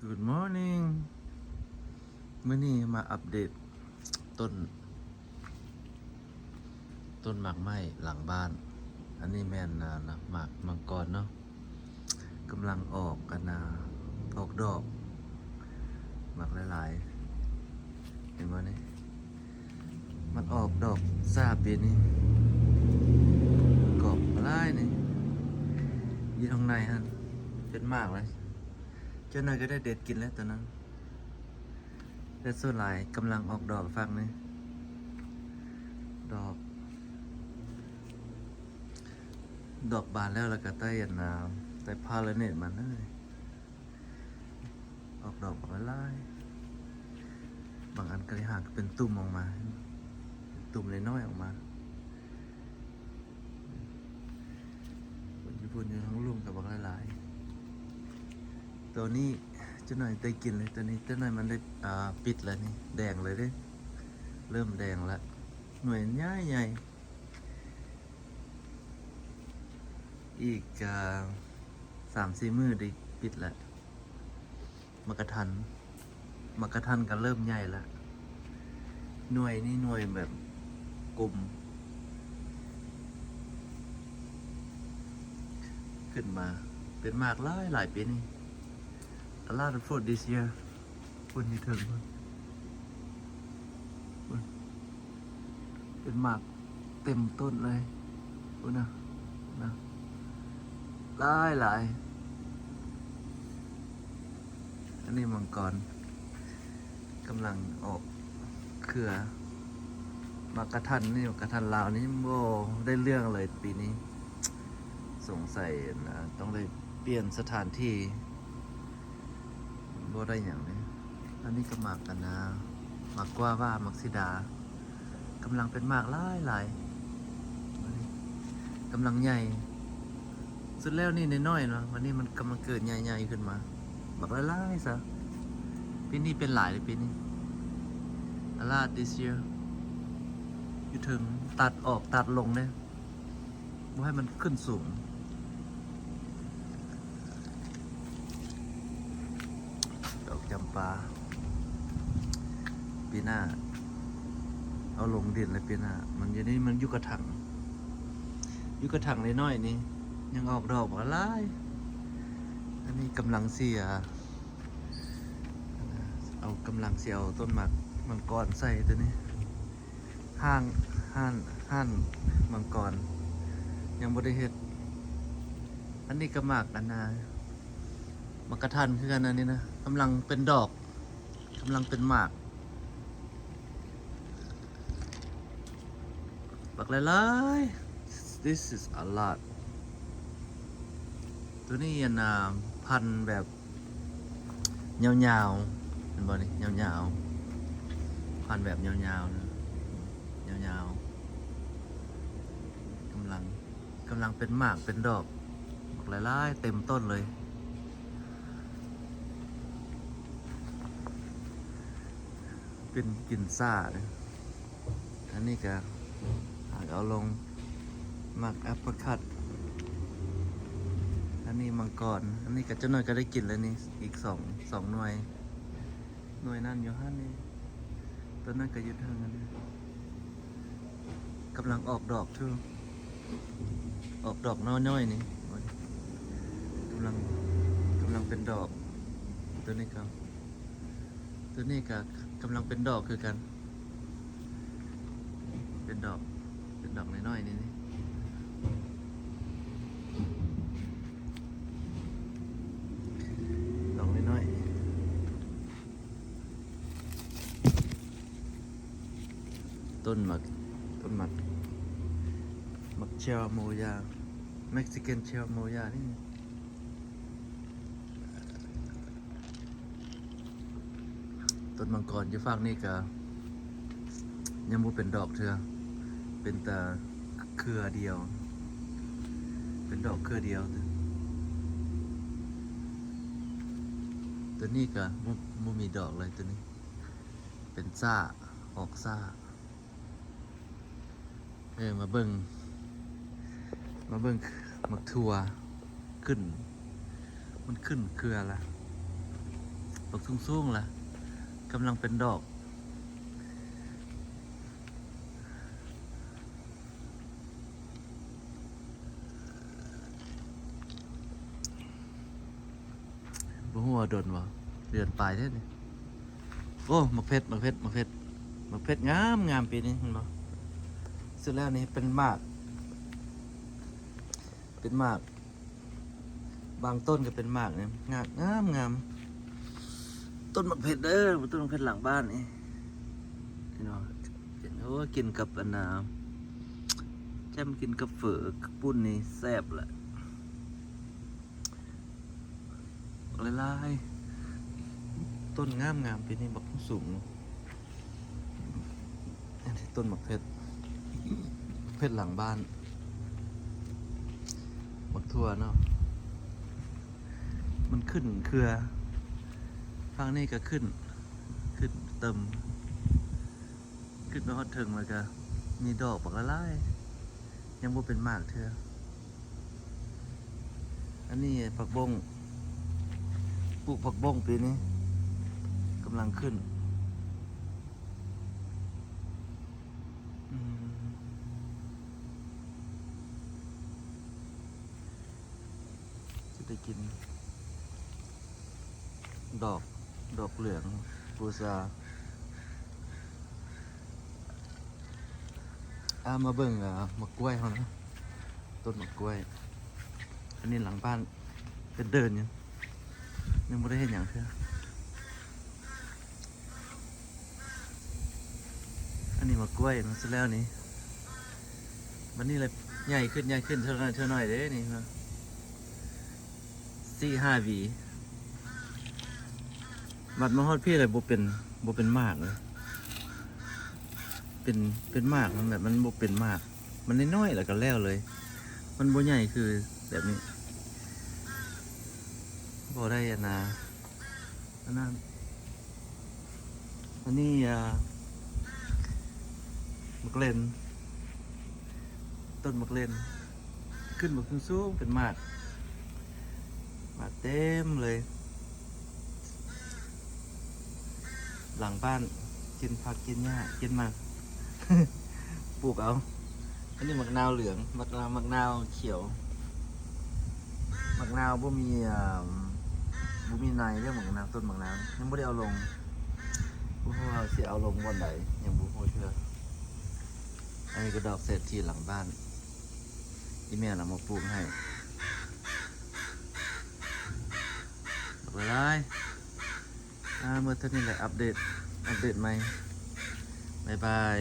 Good morning ມື້ນີ້ມາອັບເດດຕົ້ນ ຕົ້ນໝາກໄມ້ຫຼັງບ້ານ. ອັນນີ້ແມ່ນ ອ່າ ໝາກມັງກອນເນາະ ກຳລັງອອກ ອັນນ່າ ອອກດອກ ໝາກຫຼາຍໆ ເຫັນບໍ່ນີ້? ມັນອອກດອກຊ້າປີນີ້ ກອກຫຼາຍນີ້ ຢູ່ທາງໃນຫັ້ນເປັນໝາກເລີຍ. ເຈົ້າໜ້ອຍກໍໄດ້ເດັດກິນແລ້ວຕອນນັ້ນ ແຕ່ສ່ວນຫຼາຍກຳລັງອອກດອກຝັ່ງນີ້ ດອກ ດອກບານແລ້ວ ແລ້ວກໍໄດ້ອັນນ່າ ໄດ້ພາລະເນັດມັນເລີຍ ອອກດອກບັກຫຼາຍໆ ບາງອັນກໍໄດ້ຫາກເປັນຕຸ່ມອອກມາ ເປັນຕຸ່ມນ້ອຍໆອອກມາ. ຢູ່ພຸ້ນ ຢູ່ທາງລຸ່ມກໍບັກຫຼາຍໆ. ໂຕນີ້ເຈົ້າໜ້ອຍໄດ້ກິນເລີຍ ໂຕນີ້ເຈົ້າໜ້ອຍມັນໄດ້ ອ່າ ປິດແລ້ວນີ້ ແດງເລີຍເດ້ ເລີ່ມແດງແລ້ວ ໜ່ວຍໃຫຍ່ໆ ອີກ ອ່າ ສາມສີ່ມື້ໄດ້ປິດແລ້ວ. ໝາກກະທັນ ໝາກກະທັນກໍເລີ່ມໃຫຍ່ລະ ໜ່ວຍນີ້ໜ່ວຍແບບກົມ ຂຶ້ນມາເປັນໝາກຫຼາຍໆ ປີນີ້. A lot of fruit this year. ພຸ້ນຢູ່ເທິງພຸ້ນ ພຸ້ນ ເປັນໝາກເຕັມຕົ້ນເລີຍ ພຸ້ນນະ ນະ ຫຼາຍໆ. ອັນນີ້ມັງກອນກຳລັງອອກເຄືອ ໝາກກະທັນນີ້ ໝາກກະທັນລາວນີ້ບໍ່ໄດ້ເລື່ອງເລີຍປີນີ້ ສົງໄສນະ ຕ້ອງໄດ້ປ່ຽນສະຖານທີ່. ບໍ່ໄດ້ຫຍັງເດ້. ອັນນີ້ກໍໝາກອັນນາ ໝາກກວາວາ ໝາກສີດາ ກຳລັງເປັນໝາກຫຼາຍໆ ກຳລັງໃຫຍ່. ສຸດແລ້ວນີ້ນ້ອຍໆເນາະ ບັດນີ້ມັນກຳລັງເກີດໃຫຍ່ໆຂຶ້ນມາ ບັກຫຼາຍໆຊະ. ປີນີ້ເປັນຫຼາຍເດ້ ປີນີ້ A lot this year. ຢູ່ເທິງ ຕັດອອກ ຕັດລົງເດ້. ບໍ່ໃຫ້ມັນຂຶ້ນສູງ. ດອກຈຳປາ ປີໜ້າເອົາລົງດິນແລ້ວ ປີໜ້າ. ມັນຢູ່ນີ້ ມັນຢູ່ກະຖາງ ຢູ່ກະຖາງນ້ອຍໆນີ້ ຍັງອອກດອກບໍ່ຫຼາຍ. ອັນນີ້ກຳລັງຊິ ອ່າ ເອົາ ກຳລັງຊິເອົາຕົ້ນໝາກມັງກອນໃສ່ໂຕນີ້. ຫ້າງ ຮ້ານ ຮ້ານມັງກອນ ຍັງບໍ່ໄດ້ເຮັດ. ອັນນີ້ກໍໝາກອັນນາ ໝາກກະທັນຄືກັນ ອັນນີ້ນະ ກຳລັງເປັນດອກ ກຳລັງເປັນໝາກ ບັກຫຼາຍໆ. This is a lot. ໂຕນີ້ອັນນາ ພັນແບບ ຍາວໆ ເຫັນບໍ່ນີ້? ຍາວໆ ພັນແບບຍາວໆ ຍາວໆ ກຳລັງ ກຳລັງເປັນໝາກເປັນດອກ ບັກຫຼາຍໆ ເຕັມຕົ້ນເລີຍ. ເປັນກິນຊ້າເດ້. ອັນນີ້ກະຫາກເອົາລົງ ໝາກແອບເປິ້ນຄັດ. ອັນນີ້ມັງກອນ ອັນນີ້ກະຈັກໜ້ອຍກະໄດ້ກິນແລ້ວນີ້ ອີກສອງ ສອງໜ່ວຍ ໜ່ວຍນັ້ນຢູ່ຫັ້ນນີ້ ຕົ້ນນັ້ນກະຢູ່ເທິງຫັ້ນນີ້ ກຳລັງອອກດອກຢູ່ ອອກດອກນ້ອຍໆນີ້ ກຳລັງ ກຳລັງເປັນດອກ. ໂຕນີ້ກະ ໂຕນີ້ກະກຳລັງເປັນດອກຄືກັນ ເປັນດອກ ເປັນດອກນ້ອຍໆນີ້ ນີ້ ດອກນ້ອຍໆ. ຕົ້ນໝາກ ຕົ້ນໝາກ ໝາກເຊລໂມຢາ Mexican ເຊລໂມຢານີ້. ຕົ້ນມັງກອນຢູ່ຟາກນີ້ກະຍັງບໍ່ເປັນດອກເທື່ອ ເປັນແຕ່ເຄືອດຽວ ເປັນດອກເຄືອດຽວ. ໂຕນີ້ກະບໍ່ ບໍ່ມີດອກເລີຍ ໂຕນີ້ເປັນຊ້າ ອອກຊ້າ. ເອີ ມາເບິ່ງ ມາເບິ່ງໝາກຖົ່ວຂຶ້ນ ມັນຂຶ້ນເຄືອລະ ດອກສູງໆລະ ກຳລັງເປັນດອກ. ບໍ່ຮູ້ວ່າດົນບໍ່ ເດືອນປາຍເດ້ນີ້. ໂອ້ ໝາກເຜັດ ໝາກເຜັດ ໝາກເຜັດ ໝາກເຜັດງາມໆ ປີນີ້ ເຫັນບໍ່? ສຸດແລ້ວນີ້ເປັນໝາກ ເປັນໝາກ ບາງຕົ້ນກໍເປັນໝາກນີ້ ງາມ ງາມໆ. ຕົ້ນໝາກເຜັດເດີ ຕົ້ນໝາກເຜັດຫຼັງບ້ານນີ້ ເຫັນບໍ່? ໂອ້ ກິນກັບອັນນ່າ ແຈ່ມ ກິນກັບເຝີກັບປຸ້ນນີ້ແຊບແຫຼະ. ຫຼາຍໆ ຕົ້ນງາມໆ ປີນີ້ບັກສູງ. ອັນນີ້ຕົ້ນໝາກເຜັດ ເຜັດຫຼັງບ້ານ ໝາກຖົ່ວເນາະ ມັນຂຶ້ນເຄືອ ຝັ່ງນີ້ກໍຂຶ້ນ ຂຶ້ນເຕີມ ຂຶ້ນໄປຮອດເທິງ ແລ້ວກໍມີດອກບັກຫຼາຍໆ ຍັງບໍ່ເປັນໝາກເທື່ອ. ອັນນີ້ຜັກບົ້ງ ປູກຜັກບົ້ງປີນີ້ກຳລັງຂຶ້ນ ອືມ ຈະໄດ້ກິນດອກ ດອກເຫຼືອງບູຊາ. ອາ ມາເບິ່ງ ອາ ໝາກກ້ວຍເຮົານະ ຕົ້ນໝາກກ້ວຍ ອັນນີ້ຫຼັງບ້ານ ເປັນເດີ່ນຢູ່ ຍັງບໍ່ໄດ້ເຮັດຫຍັງເທື່ອ. ອັນນີ້ໝາກກ້ວຍເນາະ ເສັດແລ້ວນີ້ ບັດນີ້ລະໃຫຍ່ຂຶ້ນ ໃຫຍ່ຂຶ້ນເທື່ອໜ້ອຍ ເທື່ອໜ້ອຍເດ້ນີ້ເນາະ. ສີ່ຫ້າຫວີ ບັດມາຮອດພີ້ແລ້ວບໍ່ເປັນ ບໍ່ເປັນໝາກເລີຍ ເປັນ ເປັນໝາກ ມັນແບບ ມັນບໍ່ເປັນໝາກ ມັນນ້ອຍໆ ແລ້ວກໍແລ້ວເລີຍ ມັນບໍ່ໃຫຍ່ຄືແບບນີ້ ບໍ່ໄດ້ອັນນ່າ ອັນນັ້ນ ອັນນີ້ ອ່າ ໝາກເລັ່ນ ຕົ້ນໝາກເລັ່ນ ຂຶ້ນບັກສູງໆ ເປັນໝາກ ໝາກເຕັມເລີຍ ຫຼັງບ້ານ ກິນຜັກ ກິນຫຍ້າ ກິນໝາກ ປູກເອົາ. ອັນນີ້ໝາກນາວເຫຼືອງ ໝາກນາວ ໝາກນາວຂຽວ ໝາກນາວບໍ່ມີ ເອີ່ມ ບໍ່ມີໃນເດ້ ໝາກນາວ ຕົ້ນໝາກນາວ ຍັງບໍ່ໄດ້ເອົາລົງ ບໍ່ຮູ້ວ່າຊິເອົາລົງບ່ອນໃດ ຍັງບໍ່ຮູ້ເທື່ອ. ອັນນີ້ກໍດອກເສດຖີຫຼັງບ້ານ ອີ່ແມ່ນເອົາມາປູກໃຫ້ ດອກຫຼາຍໆ. ອ່າ ໝົດເທົ່ານີ້ແຫຼະ ອັບເດດ ອັບເດດໃໝ່ ບາຍບາຍ.